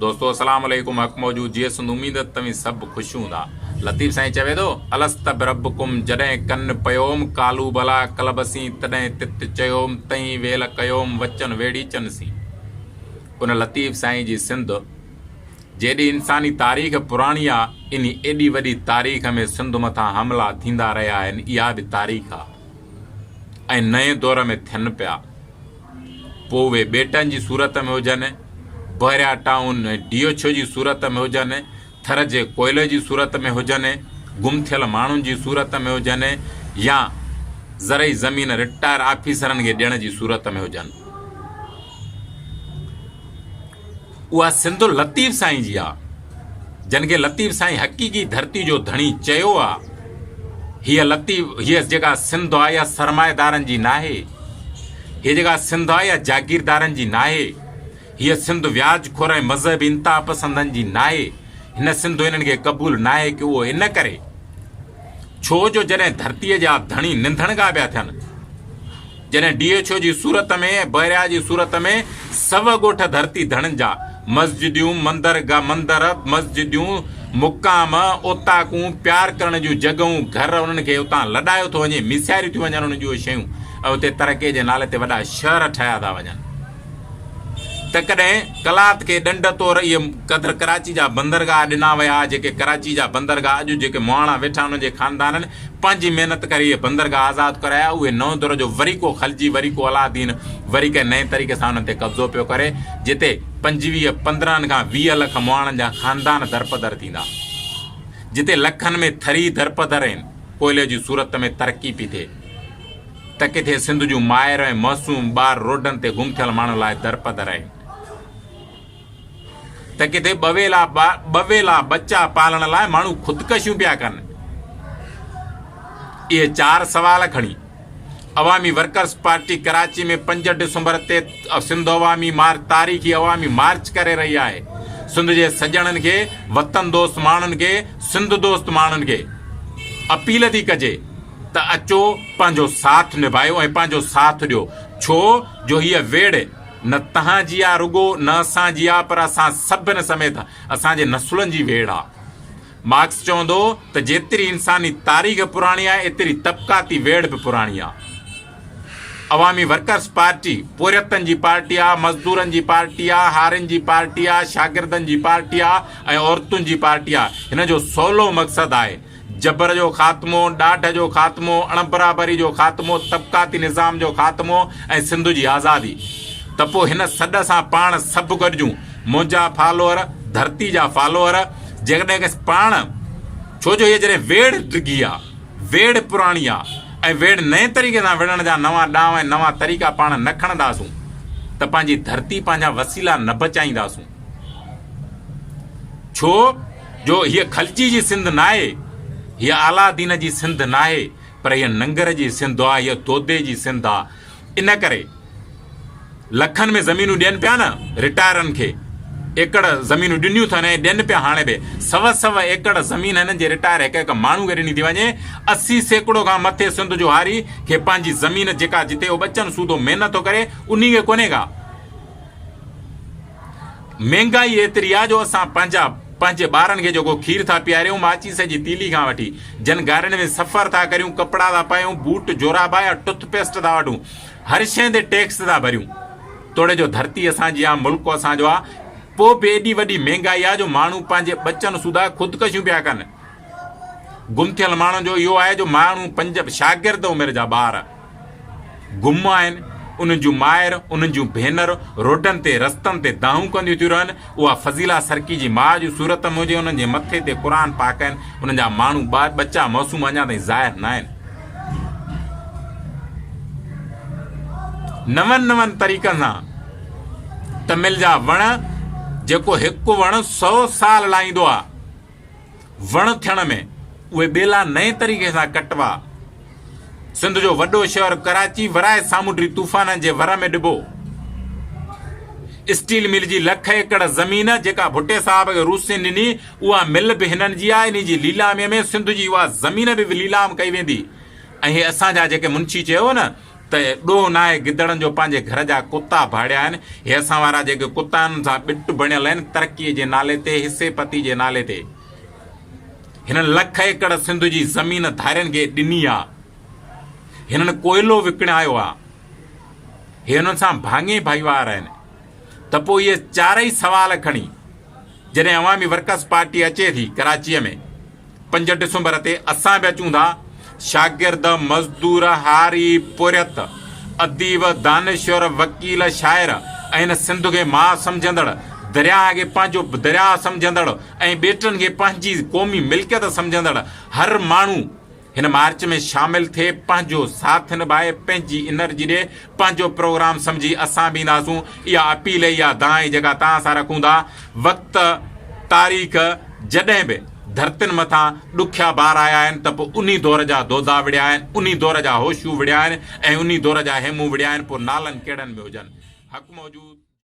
دوستو اسلام عليڪم حق موجود جيئي سنڌ اميد ته توهين سڀ خوش هوندا لطيف سائين چوي ٿو الست بربڪم جڏهن ڪن پيوم قالو بلا قلب سين تڏهن تت چيوم تئين ويل ڪيوم وچن ويڙهيچن سين ان لطيف سائين جي سنڌ جيڏي انساني تاريخ پراڻي آ انهي ايڏي وڏي تاريخ ۾ سنڌ مٿان حملا ٿيندا رهيا آهن اها به تاريخ آ ۽ نئين دور ۾ ٿين پيا پوء اهي ٻيٽن جي صورت ۾ هجن، Bahria town ۽ D H O جي صورت ۾ هجن، ٿر جي ڪوئلي جي صورت ۾ هجن، گم ٿيل ماڻهن جي صورت ۾ هجن يا زرعي زمين رٽائر آفيسرن کي ڏيڻ جي صورت ۾ هجن. اها سنڌ لطيف سائين جي آ، جن کي لطيف سائين حقيقي ڌرتي جو ڌڻي چيو آ. هيء لطيف هيء جيڪا سنڌ آ اها سرمائيدارن جي ناهي. هيء جيڪا سنڌ آ اها جاگيردارن جي ناهي. هيء سنڌ وياج خور ۽ مذهبي انتهاپسندن جي ناهي. هن سنڌ انهن کي قبول ناهي ڪي اهو ان ڪري ڇو جو جڏهن ڌرتيء جا ڌڻي ننڌڻڪا پيا ٿين، جڏهن ڊي ايڇ او جي صورت ۾ ۽ بحريا جي صورت ۾ سو ڳوٺ ڌرتي ڌڻين جا، مسجديون، مندرگاهه، مندر، مسجديون، مقام، اوطاقون، پيار ڪرڻ جون جڳهون، گهر انهن کي اتان لڏايو ٿو وڃي، ميساريون ٿيون وڃن انهن جون اهي شيون ۽ اتي ترقي جي نالي تي وڏا شهر ٺاهيا ٿا وڃن. ته ڪڏهن قلات کي ڏنڊ طور اهي قدر ڪراچي جا بندرگاهه ڏنا ويا، جيڪي ڪراچي جا بندرگاهه اڄ جيڪي مهاڻا ويٺا انهن جي خاندانن پنهنجي محنت ڪري اهي بندرگاهه آزاد ڪرايا، اهي نئون دور جو وري ڪو خلجي وري ڪو علاءالدين وري ڪنهن نئين طريقي سان انهن تي قبضو پيو ڪري، جتي 25، 15 کان 20 لک مهاڻن جا خاندان درپدر ٿيندا، جتي لکن ۾ ٿري درپدر آهن، ڪوئلي جي صورت ۾ ترقي پي ٿئي. ته ڪٿي سنڌ جون مائر ۽ معصوم ٻار روڊن تي گم ٿيل ماڻهن لاء درپدر آهن ته ڪٿي ٻه ويلا ٻچا پالڻ لاء ماڻهو خودڪشيون پيا ڪن. اهي چار سوال کڻي عوامي ورڪرز پارٽي ڪراچي ۾ 5 ڊسمبر تي سنڌ عوامي مارچ تاريخي عوامي مارچ ڪري رهي آهي. سنڌ جي سڄڻن کي، وطن دوست ماڻهن کي، سنڌ دوست ماڻهن کي اپيل ٿي ڪجي ته اچو پنهنجو ساٿ نڀايو ۽ پنهنجو ساٿ ڏيو، ڇو جو هيء ويڙهه نه تهان جي آ رڳو، نه اسان جي آ، پر اسان سڀن سميت اسان جي نسلن جي ويڙهه آ. مارڪس چوندو هو ته جيتري انساني تاريخ پراڻي آهي، ايتري طبقاتي ويڙهه به پراڻي آ. عوامي ورڪرز پارٽي پورهيتن جي پارٽي آ، مزدورن جي پارٽي آ، هارين جي پارٽي آ، شاگردن جي پارٽي آ ۽ عورتن جي پارٽي آ. هن جو سولو مقصد آهي جبر جو خاتمو، ڏاڍ جو خاتمو، اڻبرابري جو خاتمو، طبقاتي نظام جو خاتمو ۽ سنڌ جي آزادي. ته پوء هن سڏ سان پاڻ سڀ گڏجون. منهنجا فالوئر، ڌرتي جا فالوئر، جيڪڏهن پاڻ، ڇو جو هيء جڏهن ويڙهه ڊگهي آ، ويڙهه پراڻي آ ۽ ويڙهه نئين طريقي سان وڙهڻ جا نوان ڏانء ۽ نوان طريقا پاڻ نه کڻنداسون ته پنهنجي ڌرتي، پنهنجا وسيلا نه بچائينداسون. ڇو جو هيء خلجي جي سنڌ ناهي، هيء عالادين جي سنڌ ناهي، پر هيء ننگر جي سنڌ آ، هيء دودي جي سنڌ آ. ان ڪري لکن ۾ زمينون ڏين پيا نه رٽائرن کي، ايڪڙ زمينون ڏنيون اٿن ۽ ڏين پيا هاڻي به سو سو ايڪڙ زمين هنن جي رٽائر هڪ هڪ ماڻهو کي ڏني ٿي وڃي. 80% کان مٿي سنڌ جو هاري کي پنهنجي زمين جيڪا جتي هو ٻچن سوڌو محنت ٿو ڪري، انهي کي ڪونهي ڪا. مهنگائي ايتري آ جو اسان پنهنجا پنهنجي ٻارن کي جيڪو کير ٿا پياريون ماچيس جي تيلي کان وٺي جن گارين ۾ سفر ٿا ڪريون ڪپڙا ٿا پايون بوٽ جورابا يا ٽوٿ پيسٽ ٿا وٺون هر شيء تي ٽيڪس ٿا ڀريون توڙي جو ڌرتي اسان جي آ ملڪ اسان جو آ پوء به ايڏي وڏي مهنگائي آ جو ماڻهو پنهنجي ٻچن سوڌا خودڪشيون پيا ڪن گم ٿيل ماڻهن جو اهو آهي جو ماڻهو پنج شاگرد عمر جا ٻار گم آهن، انهن جون مائر، انهن جون ڀينر روڊن تي، رستن تي دانهون ڪنديون ٿيون رهن، اها فضيلا سرڪي جي ماء جي صورت ۾ هجي، انهن جي مٿي تي قرآن پاڪ آهن، انهن جا ماڻهو ٻار ٻچا معصوم اڃا تائين ظاهر ناهن. نون نون طريقن سان تمل جا وڻ جيڪو هڪ وڻ سئو سال لائيندو آهي، وڻ ٿيڻ ۾ اهي ٻيلا نئين طريقي سان ڪٽبا. سنڌ جو وڏو شهر ڪراچي ورائي سامونڊي طوفانن جي ور ۾ ڏبو. اسٽيل مل جي لک ايڪڙ زمين جيڪا ڀٽي صاحب کي روسين ڏني اها مل به هنن جي آهي انهي جي ليلامي ۾ سنڌ جي اها زمين به ليلام ڪئي ويندي ۽ هي اسان جا جيڪي منشي چيو نه. ته ڏوهه ناهي گدڙن جو پنهنجي گهر جا ڪتا ڀاڙيا آهن. هي اسان وارا جيڪي ڪتا آهن انهن سان ٻٽ بڻيل آهن ترقي جي نالي تي حصي پتي جي نالي تي. هنن لک ايڪڙ سنڌ جي زمين ڌارين کي ڏني آ. هنن ڪوئلو وڪڻايو آ. هي انهن سان ڀاڱي ڀائيوار آهن. ته پوء اهي چارئي سوال کڻي جڏهن عوامي ورڪرز پارٽي اچي ٿي ڪراچيء ۾ پنج ڊسمبر تي اسان به اچون ٿا شاگرد، مزدور، هاري، پورهيت، اديب، دانشور، وڪيل، شاعر ۽ هن سنڌ کي ماء سمجهندڙ، درياهه کي پنهنجو درياهه سمجهندڙ ۽ ٻيٽن کي پنهنجي قومي ملڪيت سمجهندڙ هر ماڻهو هن مارچ ۾ شامل ٿئي پنهنجو ساٿ نڀائي پنهنجي انرجي ڏي پنهنجو پروگرام سمجهي اسان به اينداسون اها اپيل اها دانهن آهي جيڪا توهان سان رکون ٿا وقت تاريخ جڏهن به ڌرتين مٿان ڏکيا بار آيا آهن ته پوء انهي دور جا دودا وڙهيا آهن انهي دور جا هوشو وڙهيا آهن ۽ انهي دور جا هيمون وڙهيا آهن پوء نالن ڪهڙن به هجن حق موجود.